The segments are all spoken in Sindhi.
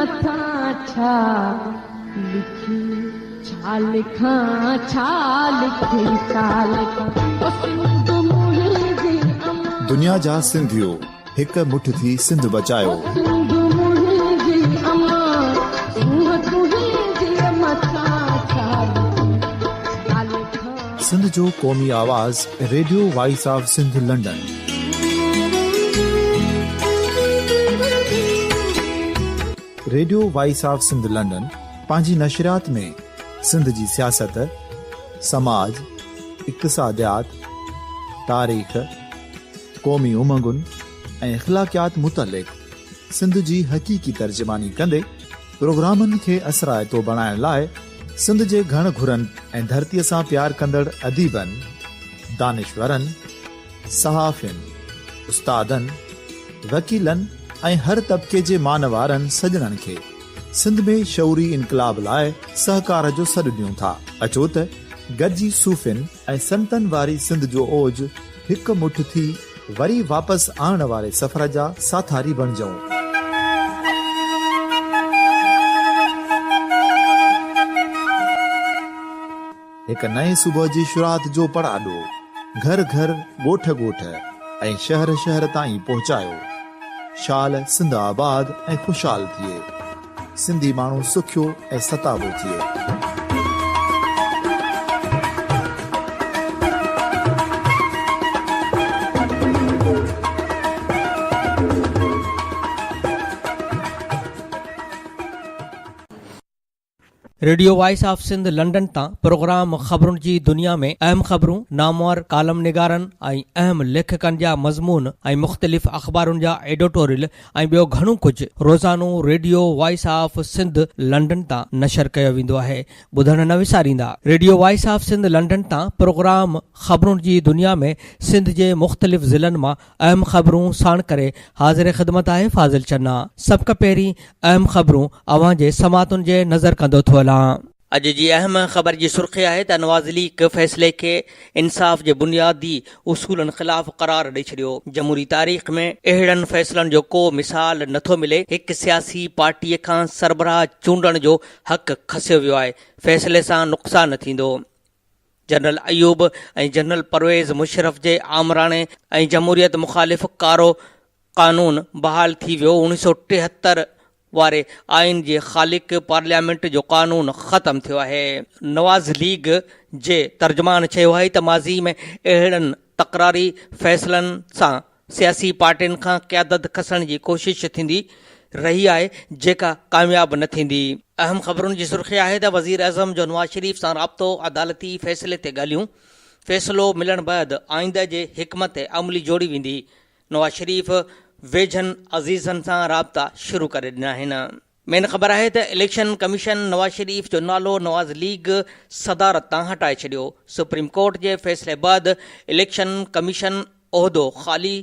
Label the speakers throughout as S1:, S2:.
S1: مٿان ڇا لکي ڇا لکان ڇا لکي ڇا لکان او سنڌ منهنجي امان.
S2: دنيا جا سنڌيو هڪ مٺ ٿي سنڌ بچايو.
S1: او سنڌ منهنجي امان سونهن تنهنجي مٿان ڇا لکي ڇا لکان.
S2: سنڌ جو قومي آواز radio voice of Sindh London. Radio voice of Sindh London پنهنجي نشريات ۾ سنڌ جي سياست، سماج، اقتصاديات، تاريخ، قومي امنگن ۽ اخلاقيات متعلق سنڌ جي حقيقي ترجماني ڪندي پروگرامن کي اثرائتو بڻائڻ لاء سنڌ جي گهڻ گهرن ۽ ڌرتيء سان پيار ڪندڙ اديبن، دانشورن، صحافين، استادن، وڪيلن ۽ هر طبقي جي مان وارن سڄڻن کي سنڌ ۾ شعوري انقلاب لاء سهڪار جو سڏ ڏيون ٿا. اچو ته گڏجي صوفين ۽ سنتن واري سنڌ جو اوج هڪ مٺ ٿي وري واپس آڻڻ واري سفر جا ساٿاري بڻجون. هڪ نئين صبح جي شروعات جو پڙاڏو گهر گهر، ڳوٺ ڳوٺ ۽ شهر شهر تائين پهچايو. شال سنڌ آباد ۽ خوشحال ٿئي. سنڌي ماڻهو سکيو ۽ ستابو ٿئي.
S3: Radio voice of Sindh London تان پروگرام خبرن جي دنيا ۾ اهم خبرون، نامور ڪالم نگارن ۽ اهم ليکڪن جا مضمون ۽ مختلف اخبارن جا ايڊوٽوريل ۽ ٻيو گهڻو ڪجهه روزانو radio voice of Sindh London تان نشر ڪيو ويندو آهي. ٻڌڻ نه وساريندا. Radio voice of Sindh London تان پروگرام خبرن جي دنيا ۾ سنڌ جي مختلف ضلعن مان اهم خبرون ساڻ ڪري حاضر خدمت آهي فاضل چنا سڀ کان پهرين اهم خبرون اوهان جي سماعتن جي نظر ڪندو ٿو هلان. اڄ جي اهم خبر جي سرخي آهي ته نواز ليگ فيصلي کي انصاف جي بنيادي اصولن خلاف قرار ڏئي ڇڏيو، جمهوري تاريخ ۾ اهڙن فيصلن جو ڪو مثال نٿو ملي، هڪ سياسي پارٽي کان سربراهه چونڊڻ جو حق کسيو ويو آهي، فيصلي سان نقصان ٿيندو. جنرل ايوب ۽ جنرل پرويز مشرف جي آمراڻي ۽ جمهوريت مخالف ڪارو قانون بحال ٿي ويو، اوڻيهه سئو 73 واري آئين جي خالق پارليامينٽ جو قانون ختم ٿيو آهي. نواز ليگ جي ترجمان چيو آهي ته ماضي ۾ اهڙن تڪراري فيصلن سان سياسي پارٽين کان قيادت کسڻ جي ڪوشش ٿيندي رهي آهي جيڪا ڪامياب نه ٿيندي. اهم خبرن جي سرخي آهي ته وزيراعظم جو نواز شريف سان رابطو، عدالتي فيصلي تي ڳالهيون، فيصلو ملڻ بعد آئنده جي حڪمت عملي جوڙي ويندي، نواز شريف ويجهن عزيزن سان رابطا شروع ڪري ڏنا آهن. مين خبر آهي ته اليڪشن ڪميشن نواز شريف جو نالو نواز ليگ صدارت تان هٽائي ڇڏيو، سپريم ڪورٽ جي فيصلي بعد اليڪشن ڪميشن عهدو خالي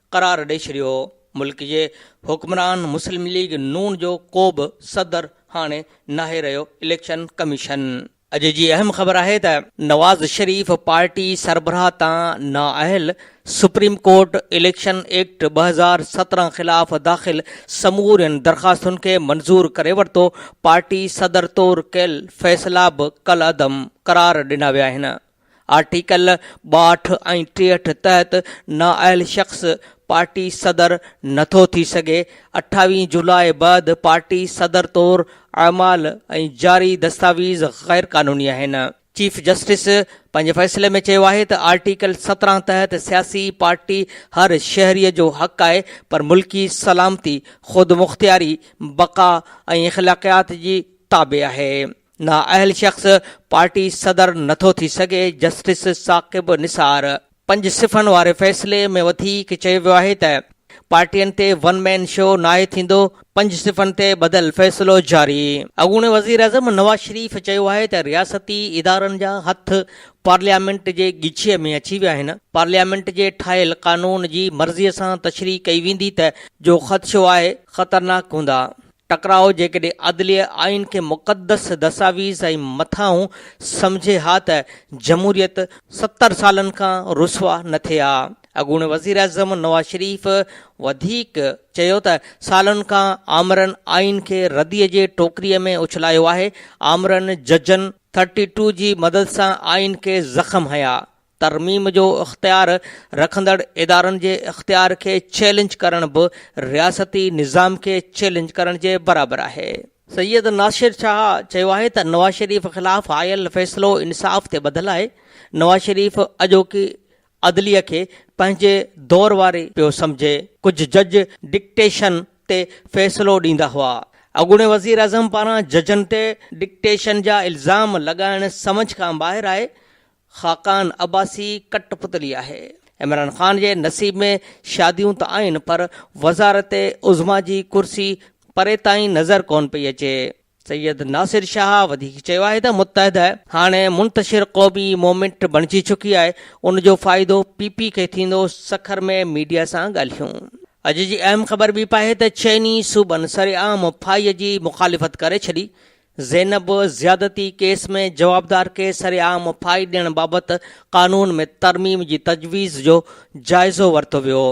S3: قرار ڏئي ڇڏيو، ملڪ جي حڪمران مسلم ليگ نون جو ڪو به صدر هاڻي ناهي رهيو، اليڪشن ڪميشن. اڄ جي اهم خبر آهي ته نواز شريف پارٽي سربراهه تان نااهل سپريم ڪورٽ اليڪشن ايڪٽ 2017 خلاف داخل سمورين درخواستن کي منظور ڪري ورتو، پارٽي صدر طور ڪيل فيصلا به ڪالعدم قرار ڏنا ويا آهن. آرٽيڪل 62 ۽ 63 تحت نااهل شخص پارٽي صدر نٿو ٿي سگهي، اٺاويهه جولاء بعد پارٽي صدر طور اعمال ۽ جاري دستاويز غير قانوني آهن. چيف جسٽس پنهنجي فيصلي ۾ چيو آهي ته آرٽيڪل 17 تحت سياسي پارٽي هر شهري جو حق آهي پر ملڪي سلامتي، خودمختياري، بقا ۽ اخلاقيات جي تابع آهي. نااهل شخص پارٽي صدر نٿو ٿي سگهي، جسٽس ثاقب نثار. پنج صفحن واري فيصلي ۾ وڌيڪ چيو ويو آهي ته پارٽين تي ون مين شو ناهي ٿيندو، پنج صفحن تي ٻڌل فيصلو جاري. اڳوڻي وزيراعظم نواز شريف چيو آهي ته رياستي ادارن جا هٿ پارليامينٽ جي ڳچيء ۾ اچي ويا آهن، پارليامينٽ جي ٺاهيل قانون جي مرضي سان تشريح ڪئي ويندي ته جو خدشو آهي خطرناڪ هوندا. ٽڪراء جيڪڏهن عدليه آئين کي مقدس دستاويز ۽ مٿانهون سمجهي ها ته جمهوريت 70 سالن کان رسوا نه ٿئي ها. اڳوڻي وزيراعظم نواز شريف وڌيڪ چيو ته سالن کان آمرن آئين کي رديء جي ٽوڪريء ۾ اڇلايو آهي، آمرن ججن ٿرٽي ٽو جي مدد سان آئين کي زخم هنيا، ترميم جو اختيار رکندڙ ادارن جي اختيار کي چئلينج ڪرڻ به رياستي نظام کي چئلينج ڪرڻ جي برابر آهي. سيد ناصر شاهه چيو آهي ته نواز شريف خلاف آيل فيصلو انصاف تي ٻڌل آهي، نواز شريف اڄوڪي عدليه کي پنهنجي دور واري پيو سمجهي، ڪجهه جج ڊڪٽيشن تي فيصلو ڏيندا هئا. اڳوڻي وزيراعظم پاران ججن تي ڊڪٽيشن جا الزام لڳائڻ سمجهه کان ٻاهر آهي، خاقان عباسي ڪٽ پتلي آهي. عمران خان جي نصيب ۾ شاديون ته آهن پر وزارت عظميٰ جي ڪرسي پري تائين نظر ڪونه پئي اچي. سيد ناصر شاهه وڌيڪ چيو آهي ته متحده هاڻي منتشر قومي موومينٽ بڻجي چڪي آهي، ان جو فائدو پي پي کي ٿيندو، سکر ۾ ميڊيا سان ڳالهيون. اڄ جي اهم خبر ٻي پاهي ته چئني صوبن سرعام ڦاهي جي مخالفت ڪري ڇڏي، زينب زيادتي ڪيس ۾ جوابدار کي سرعام ڦاهي ڏيڻ بابت قانون ۾ ترميم جي تجويز جو جائزو ورتو ويو.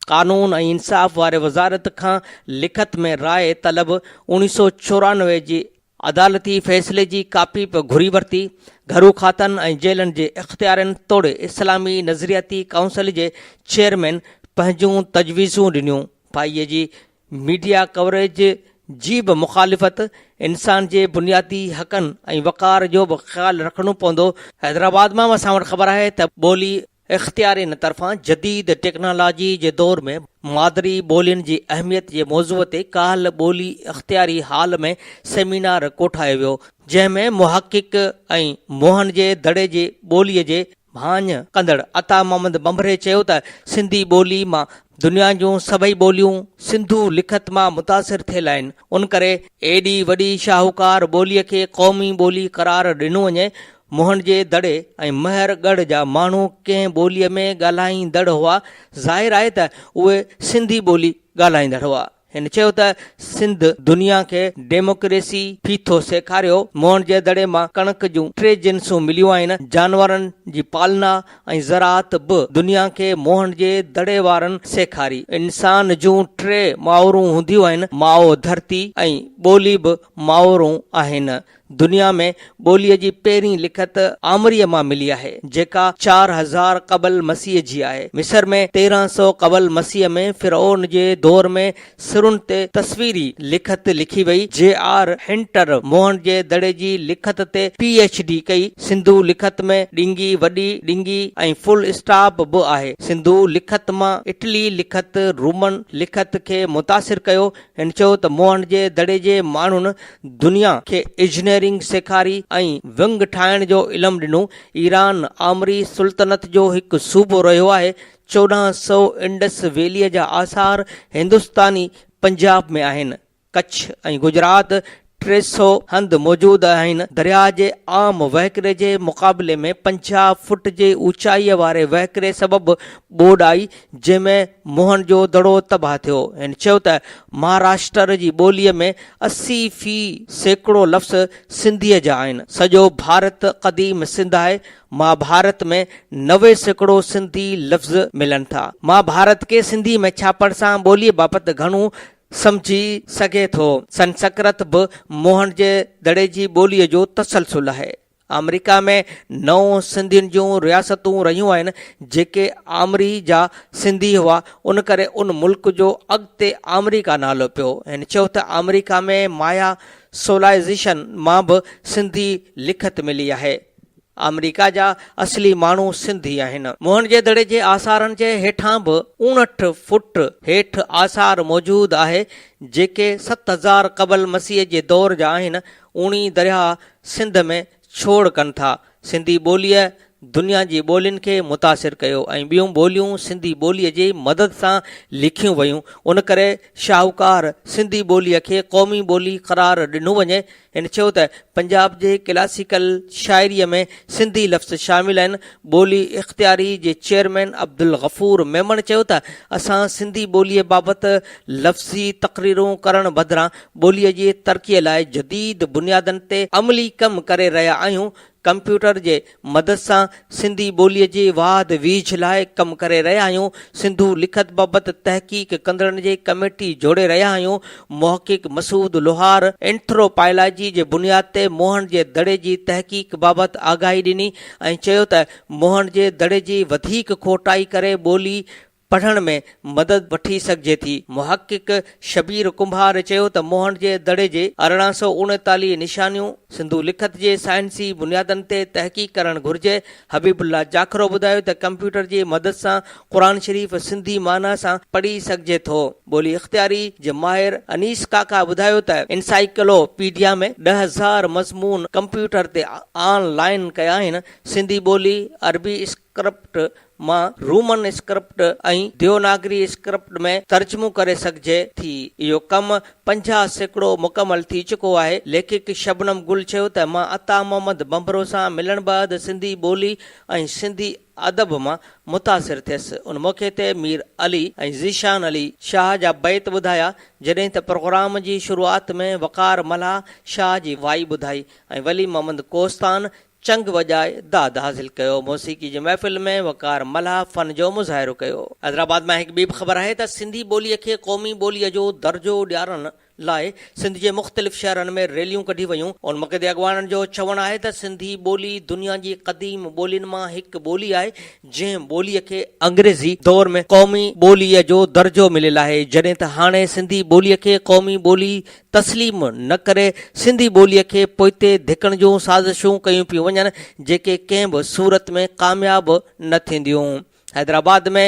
S3: قانون ۽ انصاف واري وزارت کان لکت ۾ راء طلب 1994 جي عدالتي فيصلي جي ڪاپي به گهري ورتي، گهرو کاتن ۽ جيلن جي اختيارين توڙي اسلامي نظرياتي ڪائونسل جي چيئرمين پنهنجون تجويزون ڏنيون، ڦاهي جي ميڊيا ڪوريج جي به مخالفت، انسان جي بنيادي حقن ۽ وقار جو به خيال رکڻو پوندو، حيدرآباد مان اسان وٽ خبر آهي ته ٻولي اختيارين طرفان جديد ٽيڪنالاجي جي دور ۾ مادري ٻولين جي اهميت جي موضوع تي ڪالهه ٻولي اختياري هال ۾ سيمينار ڪوٺايو ويو، جنهن ۾ محقق ۽ موهن جي دڙي جي ٻوليء جي ڀاڃ ڪندڙ عطا محمد ڀنڀري چيو ته سنڌي ٻولي مان دنيا جون سڀئي ٻوليون سنڌو لکت مان متاثر ٿيل آهن، ان ڪري ايڏي وڏي شاهوڪار ٻوليء کي قومي ٻولي قرار ڏنو وڃي موهن جي دڙي ۽ مهر ڳڙهه جا ماڻهو ڪنهن ٻوليء ۾ ڳالهائيندڙ هئا، ظاهر آهي ته اهي سنڌي ٻولي ڳالهائيندڙ هئا. هن چيو ته سنڌ دنيا کي ڊيموڪريسي ڦيٿو سيکاريو، موهن جي دڙي مان ڪڻڪ جون ٽي جنسون مليون آهن، جانورن جي پالنا ۽ زراعت به دنيا کي موهن جي دڙي وارن سيکاري. انسان جون ٽي مائرون هونديون آهن، ماء ڌرتي ۽ ٻولي به مائرون آهن. دنيا ۾ ٻوليء جي پهرين لکت آمريء مان ملي آهي، جيڪا 4000 قبل مسيح جي آهي. مصر ۾ 1300 قبل مسيح ۾ فرعون جي دور ۾ سرن تي تصويري لکت لکي وئي. جي آر هنٽر موهن جي دڙي جي لکت تي پي ايڇ ڊي ڪئي. سنڌو لکت ۾ ڏنگي، وڏي ڏنگي ۽ فل اسٽاپ به آهي. سنڌو لکت مان اٽلي لکت رومن لکت کي متاثر ڪيو. هن چيو ته موهن جي دڙي جي ماڻهن دنيا کي اجنيئرنگ سيکاري ۽ ونگ ٺاهڻ جو علم ڏنو. ايران آمري سلطنت جو هڪ صوبو رهيو آهي. 1400 انڊس ويليء جا آثار هندستاني پنجاب ۾ آهن. ڪڇ ۽ گجرات 300 هنڌ موجود آهن. درياهه جي عام وهڪري جي مقابلي ۾ 50 فٽ جي اوچائيء واري وهڪري سبب ٻوڏ آئي، جنهن ۾ موهن جو دڙو تباهه ٿيو. هن چيو ته مهاراشٽر جي ٻوليء ۾ 80 في سيڪڙو لفظ سنڌيء جا آهن. سڄو ڀارت قديم سنڌ آهي. مهاڀارت ۾ 90% سنڌي لفظ ملن ٿا. مهاڀارت کي سنڌي ۾ ڇاپڻ سان ٻوليء بابت گهڻو سمجهي سگهي ٿو. سنسڪرت به موهن جي دڙي جي ٻوليء جو تسلسل آهي. آمريڪا ۾ نو سنڌين جون رياستون رهيون آهن، جيڪي آمري جا سنڌي هئا، ان ڪري ان ملڪ جو اڳتي آمريڪا نالو پيو. هن چيو ته آمريڪا ۾ مايا سولائيزيشن مان به سنڌي لکت ملي آهي. آمريڪا جا اصلي ماڻهو سنڌي آهن. موهن جي دڙي جي آثارن جي هيٺان به 59 فوٽ هيٺ آثار موجود آهي، جيڪي 7000 قبل مسيح جي دور جا آهن. اوڻي درياهه سنڌ ۾ ڇوڙ ڪن ٿا. سنڌي ٻوليء دنيا جي ٻولين کي متاثر ڪيو ۽ ٻيون ٻوليون سنڌي ٻوليء جي مدد سان لکيون ويون. ان ڪري شاهوڪار سنڌي ٻوليء کي قومي ٻولي قرار ڏنو وڃي. هن چيو ته پنجاب جي ڪلاسيڪل شاعريء ۾ سنڌي لفظ شامل آهن. ٻولي اختياري جي چيئرمين عبدالغفور ميمڻ چيو ته اسان سنڌي ٻوليء بابت لفظي تقريرون ڪرڻ بدران ٻوليء جي ترقيء لاء جديد بنيادن تي عملي ڪم ڪري رهيا آهيون. ڪمپيوٽر جي مدد سان سنڌي ٻوليء جي واڌ ويجهه لاء ڪم ڪري رهيا آهيون. سنڌو لکت بابت تحقيق ڪندڙن جي ڪميٽي جوڙي رهيا آهيون. محقق مسعود لوهار اينٿروپالاجي جي بنياد تي موهن جي دڙي جي تحقيق بابت آگاهي ڏني ۽ چيو ته موهن جي دڙي جي وڌيڪ کوٽائي ڪري ٻولي پڙهڻ ۾ مدد وٺي سگهجي ٿي. محقق شبير ڪنڀار چيو ته موهن جي دڙي جي 1839 نشانيون سنڌو لکت جي سائنسي بنيادن تي تحقيق ڪرڻ گهرجي. حبيب الله جاکرو ٻڌايو ته ڪمپيوٽر جي مدد سان قرآن شريف سنڌي معنيٰ سان پڙهي سگهجي ٿو. ٻولي اختياري جي ماهر انيس ڪاڪا ٻڌايو ته انسائيڪلو پيڊيا ۾ 10,000 مضمون ڪمپيوٽر تي آن لائين ڪيا آهن. سنڌي ٻولي عربي اسڪرپٽ مان رومن اسڪرپٽ ۽ ديوناگري اسڪرپٽ ۾ ترجمو ڪري سگهجي ٿي. اهو ڪم 50% مڪمل ٿي چڪو آهي. ليکڪ شبنم گل چيو ته مان عطا محمد ڀنڀرو سان ملڻ بعد سنڌي ٻولي ۽ سنڌي ادب مان متاثر ٿيس. ان موقعي تي مير علي ۽ ذيشان علي شاهه جا بيت ٻڌايا، جڏهن ته پروگرام جي شروعات ۾ وقار ملاح شاهه جي وائي ٻڌائي ۽ ولي محمد ڪوهستان چنگ وڄائي داد حاصل ڪيو. موسيقي جي محفل ۾ وقار ملاح فن جو مظاهرو ڪيو. حيدرآباد مان هڪ ٻي به خبر آهي ته سنڌي ٻوليء کي قومي ٻوليء جو درجو ڏيارڻ لاء سنڌ جي مختلف شهرن ۾ ريليون ڪڍي ويون. ان موقعي تي اڳواڻن جو چوڻ آهي ته سنڌي ٻولي دنيا جي قديم ٻولين مان هڪ ٻولي آهي، جنهن ٻوليء کي انگريزي دور ۾ قومي ٻوليء جو درجو مليل آهي، جڏهن ته هاڻي سنڌي ٻوليء کي قومي ٻولي تسليم نه ڪري سنڌي ٻوليء کي پوئتي ڌڪڻ جون سازشون ڪيون پيون وڃن، جيڪي ڪنهن به صورت ۾ ڪامياب نه ٿينديون. حيدرآباد ۾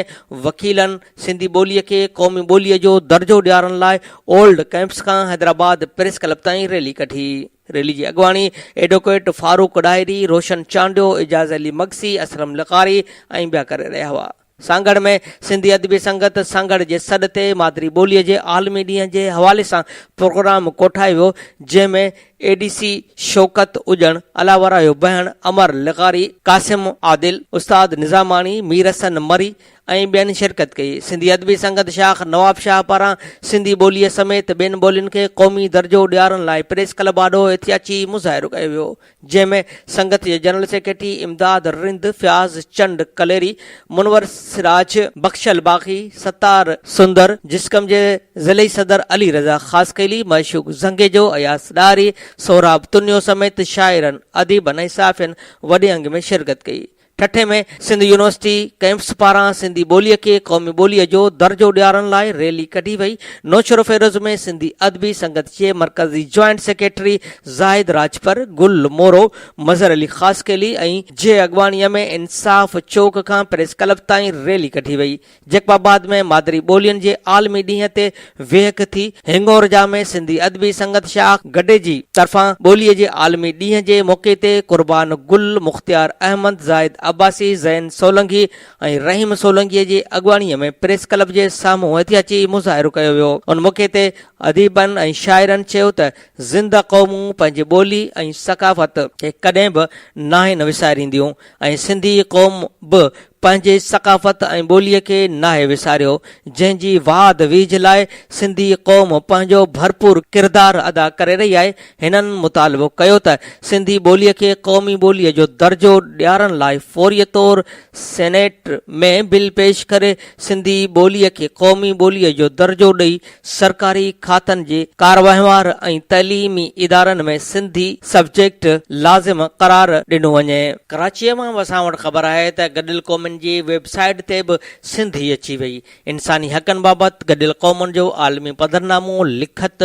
S3: وڪيلن سنڌي ٻوليء کي قومي ٻوليء جو درجو ڏيارڻ لاء اولڊ ڪئمپس کان حيدرآباد پريس ڪلب تائين ريلي ڪڍي. ريلي جي اڳواڻي ايڊووڪيٽ فاروق ڏاهري، روشن چانڊيو، اعجاز علي مگسي، اسلم لغاري ۽ ٻيا ڪري رهيا هئا. سانگهڙ ۾ سنڌي ادبي سنگت سانگهڙ جي سڏ تي مادري ٻوليء جي عالمي ڏينهن جي حوالي سان پروگرام ڪوٺايو ويو، جنهن ۾ اي ڊي سي شوڪت اڄڻ، الاورايو بهڻ، امر لغاري، قاسم عادل، استاد نظاماڻي، مير حسن مري ۽ ٻين شرڪت ڪئي. سنڌي ادبي سنگت شاخ نوابشاهه پاران سنڌي ٻوليء سميت ٻين ٻولين کي قومي درجو ڏيارڻ لاء پريس ڪلب آڏو احتجاجي مظاهرو ڪيو ويو. جنهن ۾ سنگت جي جنرل سيڪريٽري امداد رند، فياض چنڊ ڪليري، منور سراج، بخشل باغي، ستار سندر، جسقم جي ضلعي صدر علي رضا خاصخيلي، معشوق زنگيجو، اياز ڏاهري، سهراب تنيو سميت شاعرن، اديبن ۽ صحافين وڏي انگ ۾ شرڪت ڪئي. ٺٽي ۾ سنڌ يونيورسٽي ڪئمپس پاران سنڌي ٻوليء کي قومي ٻوليء جو درجو ڏيارڻ لاء ريلي ڪڍي وئي. نوشھروفيروز ۾ سنڌي ادبي سنگت جي مرڪزي جوائنٽ سيڪريٽري زاهد راڄپر، گل مورو، مظهر علي خاصخيلي ۽ جي اڳواڻيء ۾ انصاف چوڪ کان پريس ڪلب تائين ريلي ڪڍي وئي. جيڪب آباد ۾ مادري ٻولين جي عالمي ڏينهن تي ويهڪ ٿي. هنڱورجا ۾ سنڌي ادبي سنگت شاخ گڏيجي طرفان ٻوليء جي عالمي ڏينهن جي موقعي تي قربان گل، مختيار احمد، زاهد عباسي، زين سولنگي ۽ رحيم سولنگيء جي اڳواڻيء ۾ پريس ڪلب جي سامهون احتجاجي مظاهرو ڪيو ويو. ان موقعي تي اديبن ۽ شاعرن چيو ته زنده قومون پنهنجي ٻولي ۽ ثقافت کي ڪڏهن به ناهن وسارينديون ۽ سنڌي قوم به پنهنجي ثقافت ۽ ٻوليء کي ناهي وساريو، جنهن جي واڌ ويجهه لاء سنڌي قوم پنهنجو ڀرپور ڪردار ادا ڪري رهي آهي. هنن مطالبو ڪيو ته سنڌي ٻوليء کي قومي ٻوليء جو درجو ڏيارڻ لاء فوري طور سينيٽ ۾ بل پيش ڪري سنڌي ٻوليء کي قومي ٻوليء جو درجو ڏئي سرڪاري کاتن جي ڪاروهنوار ۽ تعليمي ادارن ۾ سنڌي سبجيڪٽ لازم قرار ڏنو وڃي. ڪراچيء مان به اسان وٽ خبر آهي ته گڏيل قومن جي ويب سائيٽ تي به سنڌي اچي وئي. انساني حقن بابت گڏيل قومن جو عالمي پڌرنامو لکت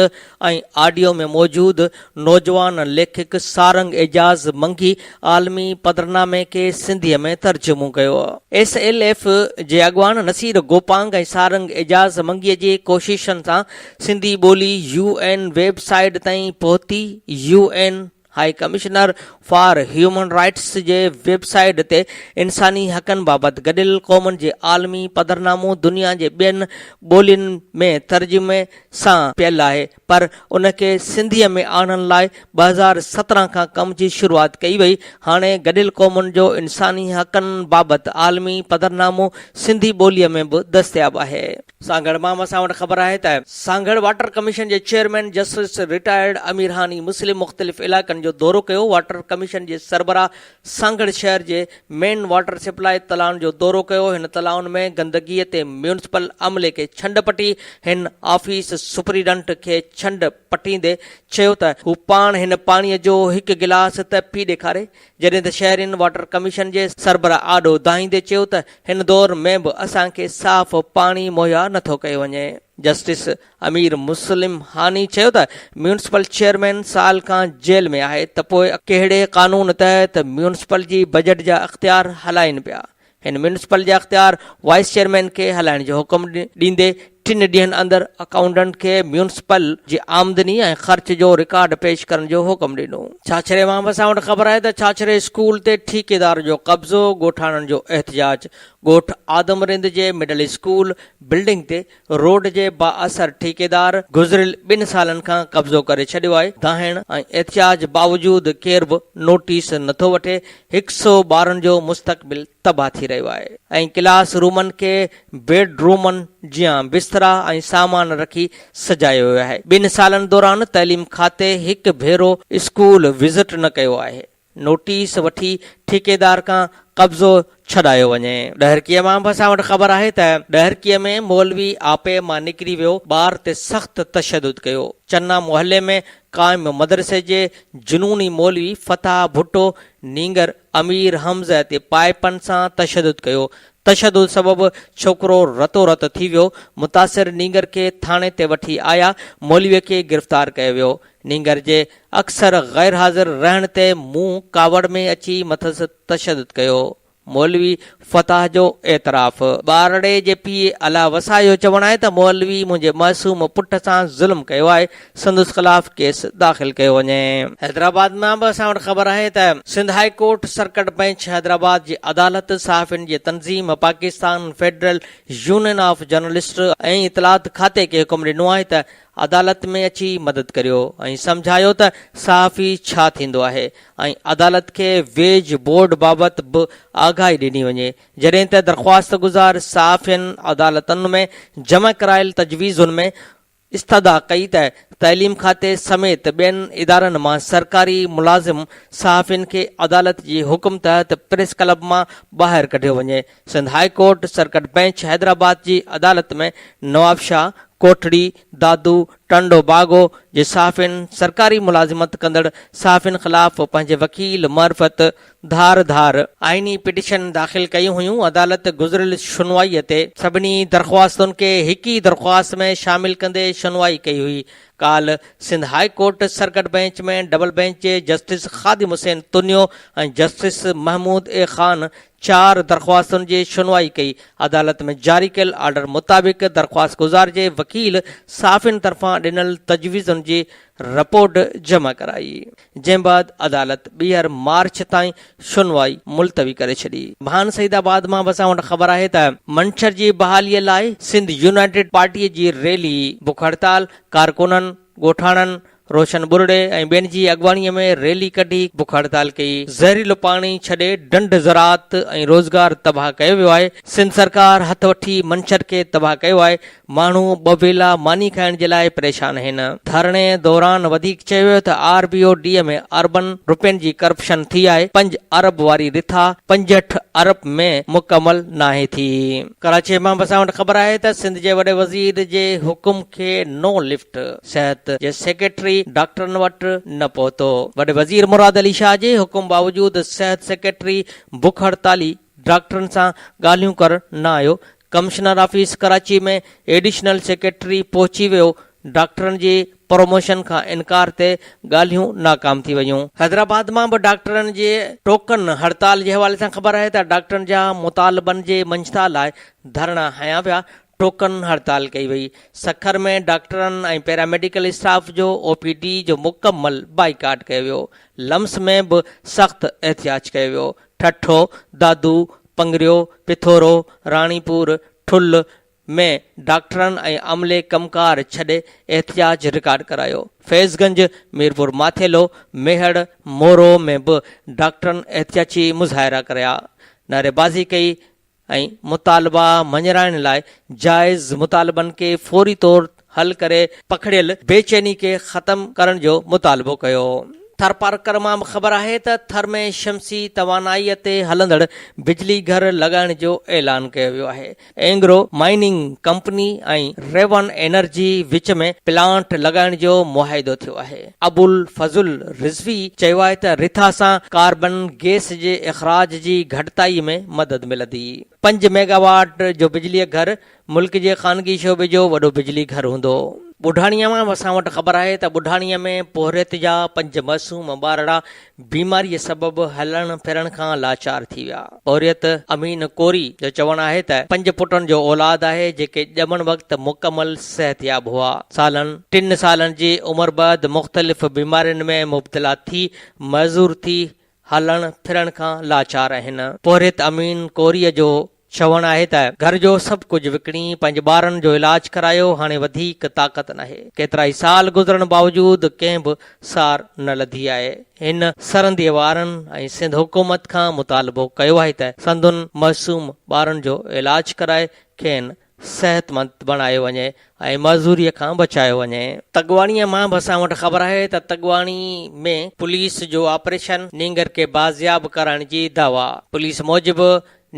S3: ۽ آڊيو ۾ موجود نوجوان ليکڪ سارنگ اعجاز منگي عالمي پڌرنامي کي سنڌيء ۾ ترجمو ڪيو. ايس ايل ايف جي اڳواڻ نصير گوپانگ ۽ سارنگ اعجاز منگيء جي ڪوششن سان سنڌي ٻولي يو اين ويب سائيٽ تائين پهتي. U N high commissioner for human rights جي ويب سائيٽ تي انساني حقن بابت گڏيل قومن جي عالمي پڌرنامو دنيا جي ٻين ٻولين ۾ ترجمي سان پيل آهي پر ان کي سنڌيء ۾ آڻڻ لاء 2017 کان ڪم جي شروعات ڪئي وئي. هاڻي گڏيل قومن جو انساني حقن بابت عالمي پڌرنامو سنڌي ٻوليء ۾ به دستياب آهي. سانگهڙ مان اسان وٽ خبر آهي ته سانگهڙ واٽر ڪميشن جي chairman justice retired Amir Hani Muslim مختلف علائقن جو دورو ڪيو. واٽر ڪميشن جي سربراهه سانگهڙ شهر جي مين واٽر سپلاء تلائن جو دورو ڪيو. هن تلائن ۾ گندگي تي ميونسپل عملي کي ڇنڊ پٽي. هن آفيس سپريڊنٽ کي ڇنڊ پٽيندي چيو ته هو پاڻ هن پاڻي جو هڪ گلاس ته پي ڏيکاري. جڏهن ته شهرين واٽر ڪميشن جي سربراهه آڏو دانهيندي چيو ته هن دور ۾ به اسان کي صاف پاڻي مهيا نٿو ڪيو وڃي. جسٽس امير مسلم هاني چيو ته ميونسپل چيئرمين سال کان جيل ۾ آهي ته پوء ڪهڙي قانون تحت ميونسپل جي بجيٽ جا اختيار هلائين پيا. هن ميونسپل جا اختيار وائيس چيئرمين کي هلائڻ جو حڪم ڏيندي ٽن ڏينهن اندر اڪائونٽنٽ کي ميونسپل جي آمدني ۽ خرچ جو رڪارڊ پيش ڪرڻ جو حڪم ڏنو. ڇاڇري مان به اسان وٽ خبر آهي ته ڇاڇري اسڪول تي ٺيڪيدار جو قبضو، ڳوٺاڻن جو احتجاج، ڳوٺ آدم رند جي مڊل اسڪول بلڊنگ تي روڊ جي بااثر ٺيڪيدار گذريل ٻن سالن کان قبضو ڪري ڇڏيو آهي، دانهين ۽ احتجاج باوجود ڪير به نوٽيس نٿو وٺي، هڪ سئو ٻارن جو مستقبل تباهه ٿي رهيو آهي ۽ ڪلاس رومن کي بيڊ رومن جيان بسترا ۽ سامان رکي سجايو ويو آهي، ٻن سالن دوران تعليم کاتي هڪ ڀيرو اسڪول وزٽ نه ڪيو آهي. نوٽيس وٺي ٺيڪيدار کان قبضو ڇڏايو وڃي. ڏهرڪيء مان به اسان وٽ خبر آهي ته ڏهرڪيء ۾ مولوي آپي مان نڪري ويو ٻار تي سخت تشدد ڪيو. چنا محلي ۾ قائم مدرسي جي جنوني مولوي فتاح ڀٽو نينگر امير حمزه تي پائپن سان تشدد ڪيو. تشدد سبب ڇوڪرو رتو رت ٿي ويو. متاثر نينگر کي ٿاڻي تي وٺي آيا مولوي کي گرفتار ڪيو ويو. نينگر جي اڪثر غير حاضر رهڻ تي مون ڪاوڙ ۾ اچي مٿس تشدد ڪيو، مولوي فتاح جو اعتراف. ٻارڙي جي پيء الله وسائي جو چوڻ آهي ته مولوي منهنجي معصوم پٽ سان ظلم ڪيو آهي، سندس خلاف ڪيس داخل ڪيو وڃي. حيدرآباد مان به اسان وٽ خبر آهي ته Sindh high court circuit bench Hyderabad جي عدالت صحافين جي تنظيم Pakistan federal union of journalist ۽ اطلاعات کاتي کي حڪم ڏنو آهي ته عدالت ۾ اچي مدد ڪريو ۽ سمجهايو ته صحافي ڇا ٿيندو آهي ۽ عدالت کي ويج بورڊ بابت به آگاهي ڏني وڃي جڏهن ته درخواستگذار صحافين عدالتن ۾ جمع ڪرايل تجويزن ۾ استدعا ڪئي ته تعليم کاتي سميت ٻين ادارن مان سرڪاري ملازم صحافين کي عدالت جي حڪم تحت پريس ڪلب مان ٻاهر ڪڍيو وڃي. Sindh high court circuit bench Hyderabad جي عدالت ۾ نوابشاهه، ڪوٽڙي، دادو، ٽنڊو باگو جي صحافين سرڪاري ملازمت ڪندڙ صحافين خلاف پنهنجي وڪيل معرفت ڌار ڌار آئيني پٽيشن داخل ڪيون هيون، عدالت گذريل شنوائي تي سڀني درخواستن کي هڪ ئي درخواست ۾ شامل ڪندي شنوائي ڪئي هئي، ڪالهه Sindh high court circuit bench ۾ double bench جي justice Khadim Hussain Tunio ۽ justice Mahmood A Khan چار درخواستن جي شنوائي ڪئي. عدالت ۾ جاري ڪيل آرڊر مطابق درخواستگذار جي وڪيل صحافين طرفان ڏنل تجويزن جي رپورٽ جمع ڪرائي، جنهن بعد عدالت ٻيهر مارچ تائين شنوائي ملتوي ڪري ڇڏي. ڀان سعيد آباد مان به اسان وٽ خبر آهي ته منڇر جي بحالي لاء سنڌ يونائيٽيڊ پارٽي جي ريلي، بک هڙتال، ڪارڪنن، ڳوٺاڻن، روشن ٻرڙي ۽ ٻين جي اڳواڻي ۾ ريلي ڪڍي بک هڙتال ڪئي. زهريلو پاڻي ڇڏي ڍنڍ زراعت ۽ روزگار تباهه ڪيو ويو آهي، سنڌ سرڪار هٿ وٺي منڇر کي تباهه ڪيو آهي، ماڻهو ٻه ويلا ماني کائڻ جي لاء پريشان آهن. ڌرڻي دوران وڌيڪ چيو ويو ته آر بي او ڊي ۾ اربن رپين جي ڪرپشن ٿي آهي، پنج ارب واري رٿا 65 ارب ۾ مڪمل ناهي ٿي. ڪراچي مان به اسان وٽ خبر آهي ته سنڌ جي وڏي وزير جي حڪم کي نو لفٽ، صحت جي سيڪريٽري ڊاڪٽرن وٽ نه پهتو. وڏي وزير مراد علي شاهه جي حڪم باوجود صحت سيڪريٽري بک هڙتالي ڊاڪٽرن سان ڳالهيون ڪرڻ نه آيو. Commissioner office Karachi ۾ additional secretary پهچي ويو، ڊاڪٽرن جي پروموشن کان انڪار تي ڳالهيون ناڪام ٿي ويون. حيدرآباد مان به ڊاڪٽرن جي ٽوڪن هڙتال جي حوالي سان خبر آهي ته ڊاڪٽرن جا مطالبن جي مڃتا لاء ڌرڻا هنيا ويا، ٽوڪن هڙتال ڪئي وئي. سکر ۾ ڊاڪٽرن ۽ پيراميڊيڪل اسٽاف جو او پي ڊي جو مڪمل بائيڪاٽ ڪيو ويو. لمس ۾ به سخت احتجاج ڪيو ويو. ٺٽو، دادو، پنگريو، پٿورو، راڻيپور، ٺل، ۾ ڊاڪٽرن ۽ عملي ڪم ڪار ڇڏي احتجاج رڪارڊ ڪرايو. فيض گنج، ميرپور ماٿيلو، ميهڙ، مورو ۾ به ڊاڪٽرن احتجاجي مظاهرا ڪريا، نعريبازي ڪئي ۽ مطالبا مڃرائڻ لاء جائز مطالبن کي فوري طور حل ڪري پکڙيل بيچيني کي ختم ڪرڻ جو مطالبو ڪيو. ٿرپارڪر مان به خبر آهي ته ٿر ۾ شمسي توانائي تي هلندڙ بجلي گهر لڳائڻ جو اعلان ڪيو ويو آهي. اينگرو مائننگ ڪمپني ۽ ريون انرجي وچ ۾ پلانٽ لڳائڻ جو معاهدو ٿيو آهي. ابوالفضل رضوي چيو آهي ته رٿا سان ڪاربن گيس جي اخراج جي گهٽتائي ۾ مدد ملندي. پنج ميگاواٽ جو بجلي گهر ملڪ جي خانگي شعبي جو وڏو بجلي گهر هوندو. ٻڍاڻيء مان اسان وٽ خبر آهي ته ٻڍاڻيء ۾ پورهيت جا پنج معصوم ٻارڙا بيماريء سبب هلڻ ڦرڻ کان لاچار ٿي ويا. پورهيت امين ڪوري جو چوڻ آهي ته پنج پٽن جو اولاد آهي جيڪي ڄمڻ وقت مڪمل صحتياب هئا. سالن ٽن سالن جي عمر بعد مختلف بيمارين ۾ مبتلا ٿي معذور ٿي هلڻ ڦرڻ کان لاچار آهن. پورهيت امين ڪوريء جو چوڻ آهي ته گهر جو سڀ ڪجهه وڪڻي پنهنجي ٻارن جو علاج ڪرايو، هاڻي وڌيڪ طاقت ناهي. ڪيترائي سال گذرڻ باوجود ڪنهن به سار نه لڌي آهي. هن سرنديء وارن ۽ سنڌ حڪومت کان مطالبو ڪيو آهي ته سندن معصوم ٻارن جو علاج ڪرائي کين صحتمند بڻايو وڃي ۽ معذوريء کان بچايو وڃي. تڳواڻيء مان به اسان وٽ خبر آهي ته تڳواڻي ۾ پوليس جو آپريشن، نينگر کي بازياب ڪرائڻ جي دعويٰ. پوليس موجب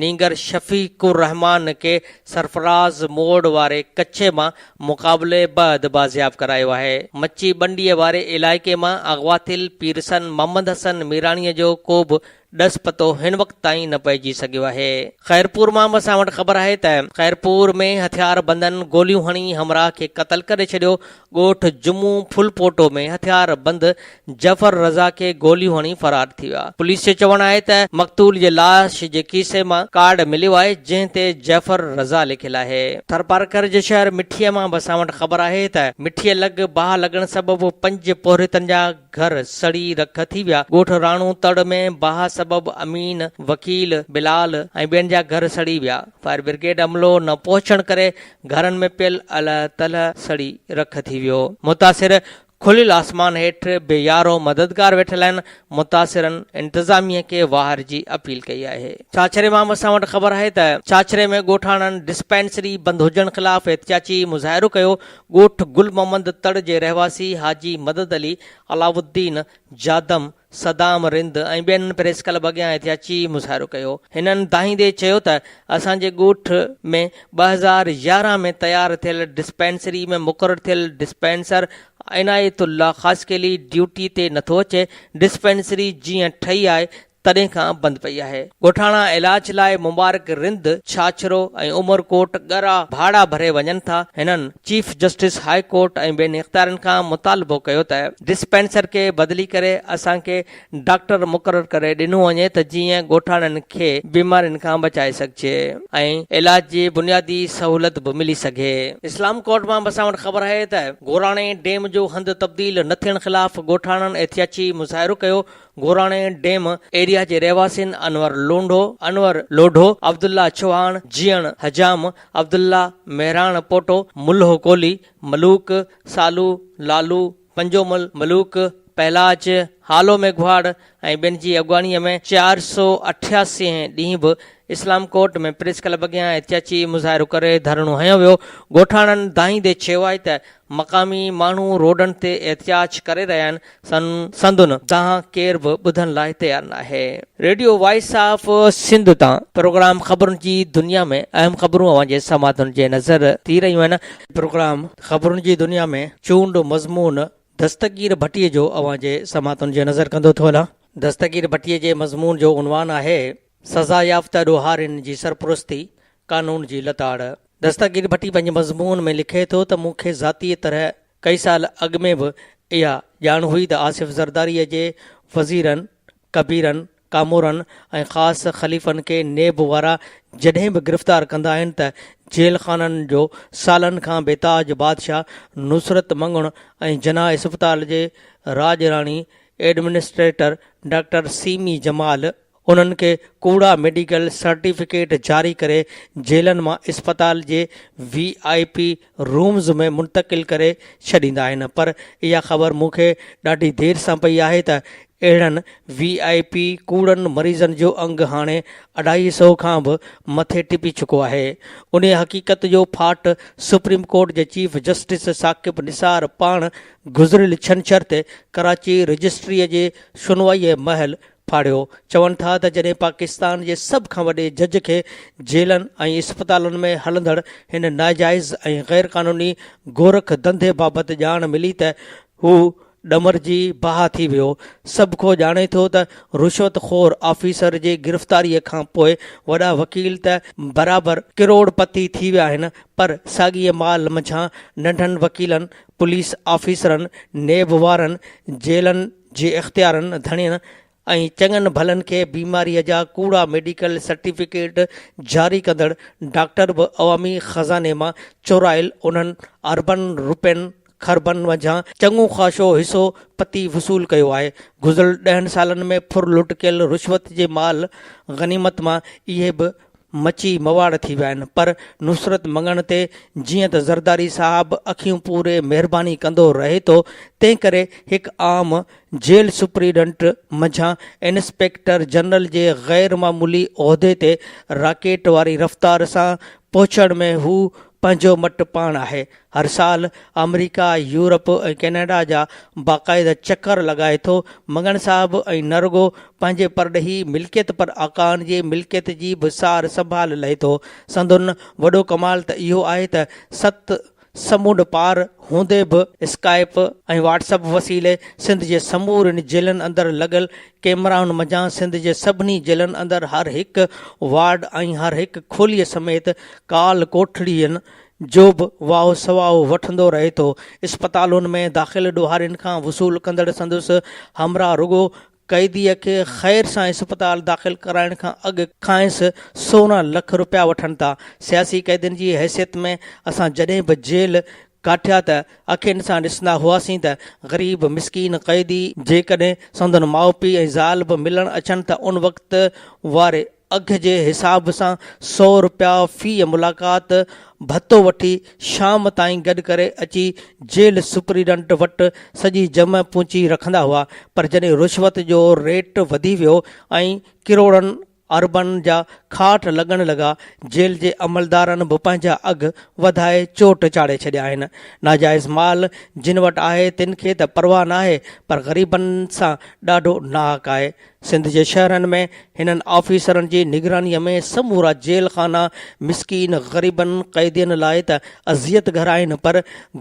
S3: نينگر شفيق الرحمان کي سرفراز موڙ واري ڪچي مان مقابلي بعد بازياب ڪرايو آهي. مچي ٻنڊيء واري علائقي مان اغوا ٿيل پيرسن محمد حسن ميراڻيء جو ڪو به ڏس پتو هن وقت تائين نه پئجي سگهيو آهي. خيرپور مان به اسان وٽ خبر آهي ته خيرپور ۾ هٿياربندن گوليون هڻي همراهه کي قتل ڪري ڇڏيو، ڳوٺ جمعو ڦلپوٽو ۾ هٿياربند جعفر رضا کي گوليون هڻي فرار ٿي ويا. پوليس جو چوڻ آهي ته مقتول جي لاش جي کيسي مان ڪارڊ مليو آهي جنهن تي جعفر رضا لکيل آهي. ٿرپارڪر جي شهر مٺيء مان به اسان وٽ خبر آهي ته مٺيء لڳ باهه لڳڻ سبب پنج پورهيتن جا گهر سڙي رک ٿي ويا، ڳوٺ راڻو تڙ ۾ باهه سبب امين، وڪيل، بلال ۽ ٻين جا گهر سڙي ويا، فائر برگيڊ عملو نه پهچڻ ڪري گهرن ۾ پيل الهه تلهه سڙي رک ٿي ويو، متاثر کليل آسمان هيٺ بي يارو مددگار ويٺل آهن، متاثرن انتظاميه کي واهر جي اپيل ڪئي آهي. ڇاڇري مان به اسان وٽ خبر آهي ته ڇاڇري ۾ ڳوٺاڻن ڊسپينسري بند هجڻ خلاف احتجاجي مظاهرو ڪيو، ڳوٺ گل محمد تڙ جي رهواسي حاجي مدد علي، علاوالدين، جادم، صدام رند ۽ ٻين پريس ڪلب اڳيان احتجاجي مظاهرو ڪيو. هنن دانهيندي چيو ته اسان جي ڳوٺ ۾ 2011 ۾ تيار ٿيل ڊسپينسري ۾ مقرر ٿيل ڊسپينسر عنايت الله خاصخيلي ڊيوٽي تي نٿو اچي، ڊسپينسري جيئن ٺهي آهي تڏهن کان بند پئي آهي. ڳوٺاڻا علاج لاء مبارڪ رند، ڇاڇرو ۽ عمرڪوٽ ڳرا ڀاڙا ڀري وڃن ٿا. هنن چيف جسٽس هاء ڪورٽ ۽ ٻين اختيارين کان مطالبو ڪيو ته ڊسپينسر کي بدلي ڪري اسان کي ڊاڪٽر مقرر ڪري ڏنو وڃي ته جيئن ڳوٺاڻن کي بيمارين کان بچائي سگهجي ۽ علاج جي بنيادي سهولت به ملي سگهي. اسلام ڪوٽ مان به اسان وٽ خبر آهي ته گوراڻي ڊيم جو هنڌ تبديل نه ٿيڻ خلاف ڳوٺاڻن احتجاجي مظاهرو ڪيو. گوراڻي ڊيم ايريا جي رهواسين انور لونڍو، انور لوڍو، عبدالله چوهاڻ، جيئڻ حجام، عبدالله مهراڻ پوٽو، ملهو ڪولهي، ملوڪ، سالو، لالو، پنجومل، ملوڪ، پهلاج، هالو ميگهواڙ ۽ ٻين جي اڳواڻي ۾ 488 هين ڏينهن به اسلام ڪوٽ ۾ پريس ڪلب اڳيان احتجاجي مظاهرو ڪري ڌرڻو هنيو ويو، ڳوٺاڻن دانهيندي چيو آهي ته مقامي ماڻهو روڊن تي احتجاج ڪري رهيا آهن، سندن دانهن ڪير به ٻڌڻ لاء تيار ناهي. ريڊيو وائس آف سنڌ تان پروگرام خبرن جي دنيا ۾ اهم خبرون اوهان جي سماعتن جي نظر ٿي رهيون آهن. پروگرام خبرن جي دنيا ۾ چونڊ مضمون دستگير ڀٽي جو اوهان جي سماعتن جي نظر ڪندو ٿو هلان. دستگير ڀٽي جي مضمون جو عنوان آهي سزا يافته ڏوهارين جي سرپرستي قانون جي لتاڙ. دستگير ڀٽي پنهنجي مضمون ۾ لکي ٿو ته مون کي ذاتي طرح ڪئي سال اڳ ۾ به اها ڄاڻ هئي ته آصف زرداريء جي وزيرن، ڪبيرن، ڪامورن ۽ خاص خليفن کي نيب وارا جڏهن به گرفتار ڪندا آهن ته جيل خانن جو سالن کان بيتاج بادشاهه نصرت مڱڻ ۽ جناح اسپتال جي راڄ راڻي ايڊمنسٽريٽر ڊاڪٽر سيمي جمال انهن کي ڪوڙا ميڊيڪل سرٽيفڪيٽ جاري ڪري جيلن مان اسپتال جي وي آء پي رومز ۾ منتقل ڪري ڇڏيندا آهن پر اها خبر مون کي ڏاڍي دير سان پئي آهي ته اهڙن وي آء پي ڪوڙن مريضن جو انگ هاڻي اڍائي سئو کان به مٿي ٽپي چڪو آهي. انهيء حقيقت جو ڦاٽ سپريم ڪورٽ جي چيف جسٽس ثاقب نثار پاڻ گذريل ڇنڇر تي ڪراچي رجسٽريء جي شنوائيء مهل ڦاڙيو. چون ٿا ته جڏهن پاڪستان جي سڀ کان وڏي جج کي جيلن ۽ اسپتالن ۾ هلندڙ هن ناجائز ۽ غيرقانوني گورک ڌنڌي بابت ڄاڻ ملي ته هو ڏمرجي باهه ٿي ويو. سڀ ڪو ڄاڻي ٿو ته رشوت خور آفيسر جي گرفتاريء کان پوء وڏا وڪيل ته برابر ڪروڙ پتي ٿي ويا آهن پر ساڳيء مال منجهان ننڍن وڪيلن، پوليس آفيسرن، نيب وارن، جيلن جي اختيارن ڌڻين ۽ چڱن ڀلن کي بيماريء جا ڪوڙا ميڊيڪل سرٽيفڪيٽ جاري ڪندڙ ڊاڪٽر به عوامي خزاني مان چورايل انهن اربن روپين کربن منجهان چڱو خاصو حصو پتي وصول ڪيو آهي. گذريل ڏهن سالن ۾ ڦر لٽ ڪيل رشوت جي مال غنيمت مان اهي به مچي مواڙ ٿي ويا آهن پر نصرت مڱڻ تي جيئن ته زرداري صاحب اکيون پوري مهرباني ڪندو رهي ٿو تنهن ڪري هڪ عام جيل سپريڊنٽ منجهان انسپيڪٽر جنرل جي غير معمولي عهدي تي راڪيٽ واري رفتار سان پهچڻ ۾ هو پنهنجو مٽ پاڻ آهي. هر سال آمريڪا، يورپ ۽ ڪئناڊا جا باقاعده چڪر لڳائي ٿو. مڱڻ صاحب ۽ نه رڳو پنهنجي پرڏيهي ملڪيت پر آقائن جي ملڪيت جي به سار سنڀال لهي ٿو. سندن وڏو ڪمال ته اهو آهي ته ست سمنڊ پار هوندي به اسڪائپ ۽ واٽس اپ وسيلي سنڌ جي سمورين جيلن اندر لڳل ڪئميرائن منجهان سنڌ جي سڀني جيلن اندر هر هڪ وارڊ ۽ هر هڪ کوليء سميت ڪال ڪوٺڙين جو به واهو سواهو وٺندو رهي ٿو. اسپتالن ۾ داخل ڏوهارين کان وصول ڪندڙ سندس همراهه رڳو قيديء کي خير سان اسپتال داخل ڪرائڻ کان اڳ کانئس 16 لک روپيا وٺن ٿا. سياسي قيدين جي حيثيت ۾ اسان جڏهن به جيل ڪاٺيا ته اکين سان ڏسندا هئاسين ته غريب مسڪين قيدي جيڪڏهن سندن ماء پيء ۽ زال به ملڻ اچن ته ان وقت واري اگهه جي حساب سان سئو رپيا في ملاقات ڀتو وٺي شام تائين گڏ ڪري اچي جيل سپريڊنٽ وٽ سڄي جمع پونچي رکندا هئا پر جڏهن رشوت جو ريٽ وڌي ويو ۽ ڪروڙن اربن جا کاٽ لڳڻ لڳا جيل جي عملدارن به پنهنجا اگهه وڌائي چوٽ چاڙهي ڇڏيا آهن ناجائز مال جن وٽ آهي تن کي ته پرواهه ناهي پر غريبن سان ڏاڍو ناحق آهي سنڌ جي شهرن ۾ هنن آفيسرن جي نگرانيء ۾ سمورا جيل خانا مسڪين غريبن قيدين لاء ته اذيت گهر آهن پر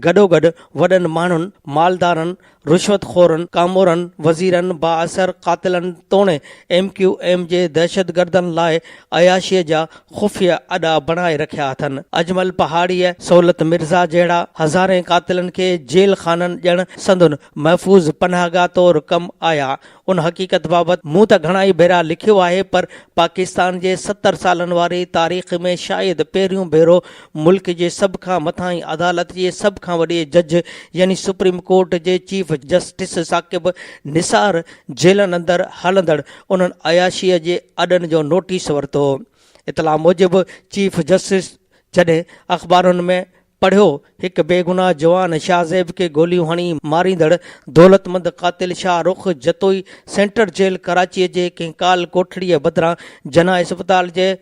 S3: گڏوگڏ وڏن ماڻهن، مالدارن، رشوت خورن، ڪامورن، وزيرن، بااثر قاتلن توڻي ايم ڪيو ايم جي دهشتگردن لاء عياشيء جا خفيه اڏا بڻائي رکيا اٿن. اجمل پهاڙيء، سولت مرزا جهڙا هزارين قاتلن کي جيل خانن ڄڻ سندن محفوظ پناهگاهه طور ڪم آيا. ان حقيقت بابت مون ته گهڻائي ڀيرا لکيو آهي پر پاڪستان جي 70 سالن واري تاريخ ۾ شايد پهريون ڀيرو ملڪ جي سڀ کان مٿاهين عدالت جي سڀ کان وڏي جج يعني سپريم ڪورٽ جي چيف جسٽس ثاقب نثار جيلن اندر هلندڙ انهن عياشيء جي اڏن جو نوٽيس ورتو. اطلاع موجب چيف جسٽس جڏهن اخبارن ۾ پڙهيو، هڪ بيگناهه جوان شاهزيب کي گوليون هڻي ماريندڙ دولتمند قاتل شاهه رخ جتوئي سينٽر جيل ڪراچيء جي ڪنهن ڪال ڪوٺڙيء بدران جناح اسپتال جي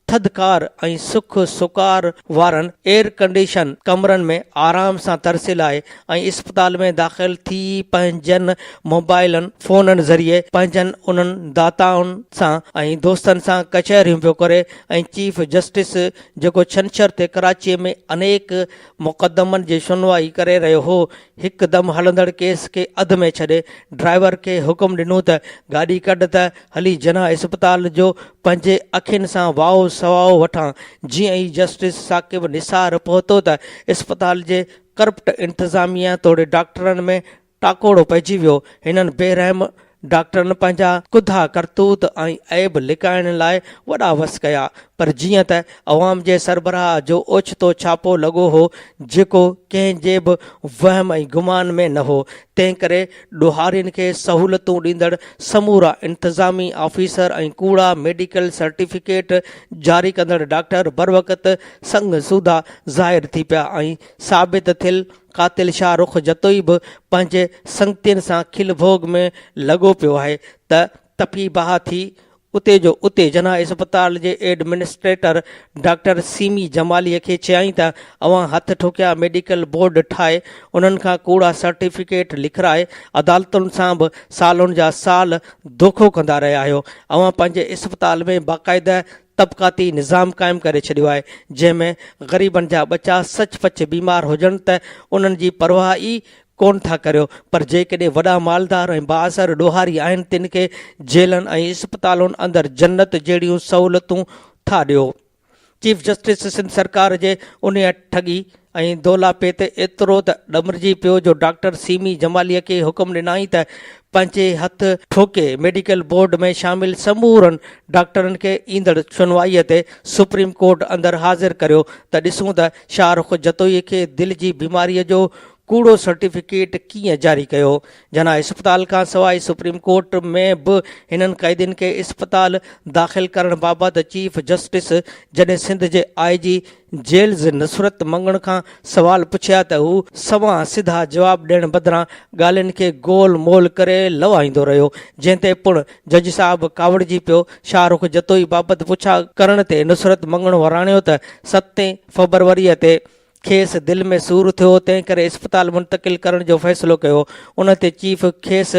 S3: ٿڌڪار ۽ سک سڪار وارن ايئرڪنڊيشن ڪمرن ۾ آرام سان ترسيل آهي ۽ اسپتال ۾ داخل ٿي پنهنجن موبائلن فونن ذريعي پنهنجن انهن داتائن سان ۽ دوستن سان ڪچهريون پيو ڪري ۽ چيف جسٽس جيڪو ڇنڇر تي ڪراچيء ۾ انيڪ مقدمن جي شنوائي ڪري رهيو هو، هڪدم هلندڙ ڪيس کي اڌ ۾ ڇڏي ڊرائيور کي حڪم ڏنو ته گاڏي ڪڍ ته هلي جناح اسپتال جو پنهنجي اکين سان وائو سوائو وٺان. جيئن ئي جسٽس ثاقب نثار پهتو ته اسپتال جي ڪرپٽ انتظاميه توڙي ڊاڪٽرن ۾ ٽاڪوڙو پئجي ويو. هنن بي رحم ڊاڪٽرن پنهنجا ڪڌا ڪرتوت ۽ عيب لڪائڻ لاء وڏا وس ڪيا، پر جيئن ته عوام جي سربراهه جو اوچتو ڇاپو لڳو هو، جيڪو ڪنهن جي به وهم ۽ گمان ۾ نه هو، تنهن ڪري ڏوهارين کي سهولتون ڏيندڙ سمورا انتظامي آفيسر ۽ ڪوڙا ميڊيڪل سرٽيفڪيٽ جاري ڪندڙ ڊاڪٽر بروقت سڱ سوڌا ظاهر ٿي پيا ۽ ثابت ٿيل قاتل شاهه رخ جتوئي به پنهنجي سنگتين سان کل ڀوڳ ۾ لڳو پيو آهي ته تپي باهه ٿي اتي جو اتي جناح اسپتال جي ايڊمنسٽريٽر ڊاڪٽر سيمي جمالي کي چيائين ته اوهان هٿ ٺوڪيا ميڊيڪل بورڊ ٺاهي انهن کان ڪوڙا سرٽيفڪيٽ لکرائي عدالتن سان به سالن جا سال دوکو ڪندا رهيا آهيو اوهان پنهنجي اسپتال ۾ باقاعده طبقاتي نظام قائم ڪري ڇڏيو آهي جنهن ۾ غريبن جا ٻچا سچ پچ بيمار هجن ته انهن جي پرواهه ئي ڪونه ٿا ڪريو پر جيڪڏهن وڏا مالدار ۽ بااثر ڏوهاري آهن تن کي جيلن ۽ اسپتالن اندر جنت جهڙيون سهولتون ٿا ڏيو. چيف جسٽس سنڌ سرڪار جي انهيء ٺڳي ۽ دولاپي تي ايترو ته ڏمرجي پيو جو ڊاڪٽر سيمي جمالي کي حڪم ڏنائين ته پنهنجي هٿ ٺوڪي ميڊيڪل بورڊ ۾ شامل سمورن ڊاڪٽرن کي ايندڙ شنوائيء تي سپريم ڪورٽ اندر حاضر ڪريو ته ڏسون ته شاهه رخ جتوئي کي دل جي بيماريء جو ڪوڙو سرٽيفڪيٽ ڪيئن جاري ڪيو؟ جناح اسپتال کان سواء سپريم ڪورٽ ۾ به هنن قيدين کي اسپتال داخل ڪرڻ بابت چيف جسٽس جڏهن سنڌ جي آء جي جيلز نصرت مڱڻ کان سوال پڇيا ته هو سنوان سڌا جواب ڏيڻ بدران ڳالهين کي گول مول ڪري لوائيندو رهيو جنهن تي پڻ جج صاحب ڪاوڙجي پيو. شاهه رخ جتوئي بابت پڇا ڪرڻ تي نصرت مڱڻ وراڻيو ته ستين فبروريء تي کيس دل ۾ سور ٿيو، تنهن ڪري اسپتال منتقل ڪرڻ جو فيصلو ڪيو. ان تي چيف کيس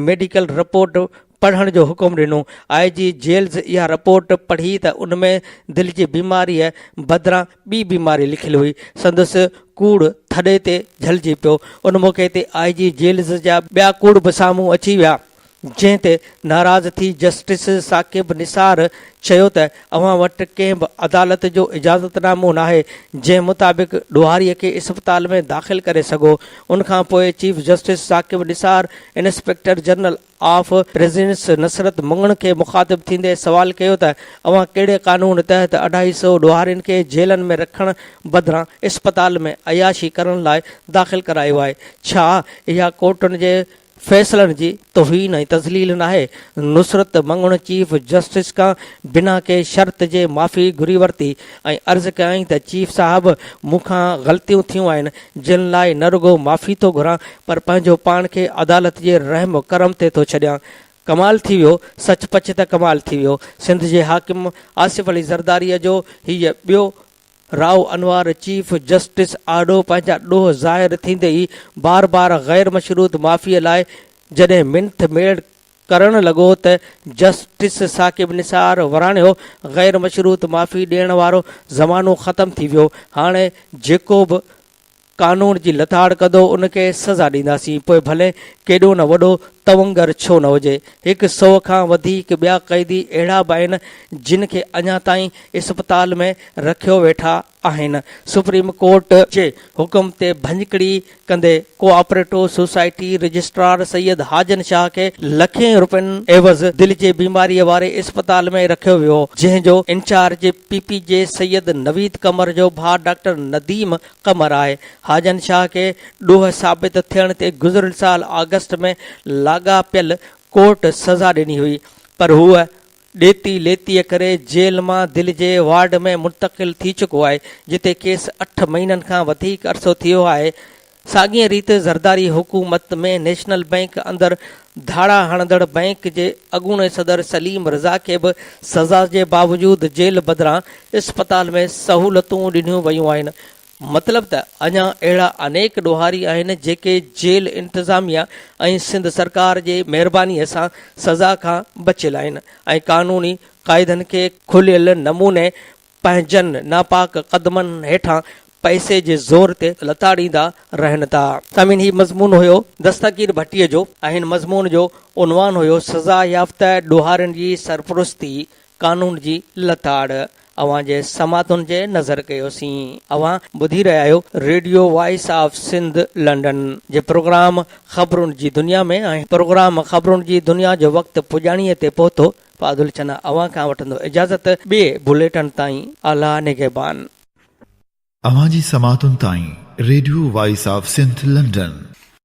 S3: ميڊيڪل رپورٽ پڙهڻ جو حڪم ڏنو. آء جي جيلز اها رپورٽ پڙهي ته ان ۾ دل جي بيماريء بدران ٻي بيماري لکيل هئي. سندس ڪوڙ ٿڏي تي جهلجي پيو. ان موقعي تي آء جي جيلز جا ٻيا ڪوڙ به سامهون اچي ويا. جنهن تي ناراض ٿي جسٽس ثاقب نثار چيو ته اوهان وٽ ڪنهن به عدالت جو اجازت نامو ناهي جنهن مطابق ڏوهاري کي اسپتال ۾ داخل ڪري سگهو. ان کان پوء chief justice Saqib Nisar inspector general of prisons Nusrat Mangan کي مخاطب ٿيندي سوال ڪيو ته اوهان ڪهڙي قانون تحت اڍائي سئو ڏوهارين کي جيلن ۾ رکڻ بدران اسپتال ۾ عياشي ڪرڻ لاء داخل ڪرايو آهي؟ ڇا اها ڪورٽن جي فيصلن جي توهين ۽ تذليل ناهي، نصرت مڱڻ چيف جسٽس کان بنا ڪنهن شرط جي معافي گهري ورتي ۽ عرض ڪيائين ته چيف صاحب مون کان غلطيون ٿيون آهن جن لاء نه رڳو معافي ٿو گهران پر پنهنجو پاڻ کي عدالت جي رحم و ڪرم تي ٿو ڇڏيان. ڪمال ٿي ويو، سچ پچ ته ڪمال ٿي ويو. سنڌ جي حاڪم آصف علي زرداريء جو هيء ٻيو رائو انوار چيف جسٽس آڏو پنهنجا ڏوهه ظاهر ٿيندي ئي بار بار غير مشروط معافيء لاء جڏهن منٿ ميڙ ڪرڻ لڳو ته جسٽس ثاقب نثار وراڻيو، غير مشروط معافي ڏيڻ وارو زمانو ختم ٿي ويو، هاڻي جيڪو به قانون جي لتاڙ ڪندو ان کي سزا ڏينداسين پوء ڀلي ڪيڏو نه وڏو تونگر ڇو نه هجي. هڪ سئو کان وڌيڪ ٻيا قيدي اهڙا به آهن جن کي اڃا تائين اسپتال ۾ رکيو ويٺا آهن. سپريم ڪورٽ جي حڪم تي ڀڃڪڙي ڪندي cooperative society registrar Syed Hajan Shah کي لکين روپين عيوض دل جي بيماري واري اسپتال ۾ رکيو ويو جنهن جو انچارج پي پي جي سيد نويد قمر جو ڀاء ڊاڪٽر نديم قمر آهي. حاجن شاهه کي ڏوهه ثابت ٿيڻ تي گذريل سال آگسٽ ۾ لاڳاپيل ڪورٽ سزا ڏني هئي پر هو ڏيتي ليتيء ڪري جيل مان دل جي وارڊ ۾ منتقل ٿي چڪو آهي جتي کيس اٺ مهينن کان وڌيڪ عرصو ٿيو آهي. ساڳيء ريت زرداري حڪومت ۾ نيشنل بئنڪ اندر ڌاڙا هڻندڙ بئنڪ جي اڳوڻي صدر سليم رضا کي به سزا جي باوجود جيل بدران اسپتال ۾ سهولتون ڏنيون ويون آهن. مطلب ته اڃا اهڙا انيڪ ڏوهاري آهن جيڪي جيل انتظاميا ۽ سنڌ سرڪار جي مهربانيء سان سزا کان بچيل آهن ۽ قانوني قاعدن کي کليل نموني پنهنجن ناپاڪ قدمن هيٺان پئسي جي زور تي لتاڙيندا رهن ٿا. سامعين هي مضمون هيو دستگير ڀٽيء جو ۽ هن مضمون جو عنوان هيو سزا يافته ڏوهارين جي سرپرستي قانون جي لتاڙ اوهان جي سماعتن جي نظر ڪيوسين. اوهان ٻڌي رهيا آهيو radio voice of Sindh London جي پروگرام خبرن جي دنيا ۾ ۽ پروگرام خبرن جي دنيا جو وقت پڄاڻيء تي پهتو فاضل چنا اوهان کان وٺندو اجازت ٻئي بليٽن تائين الله نگهبان.
S2: اوهان جي سماعتن تائين radio voice of Sindh London.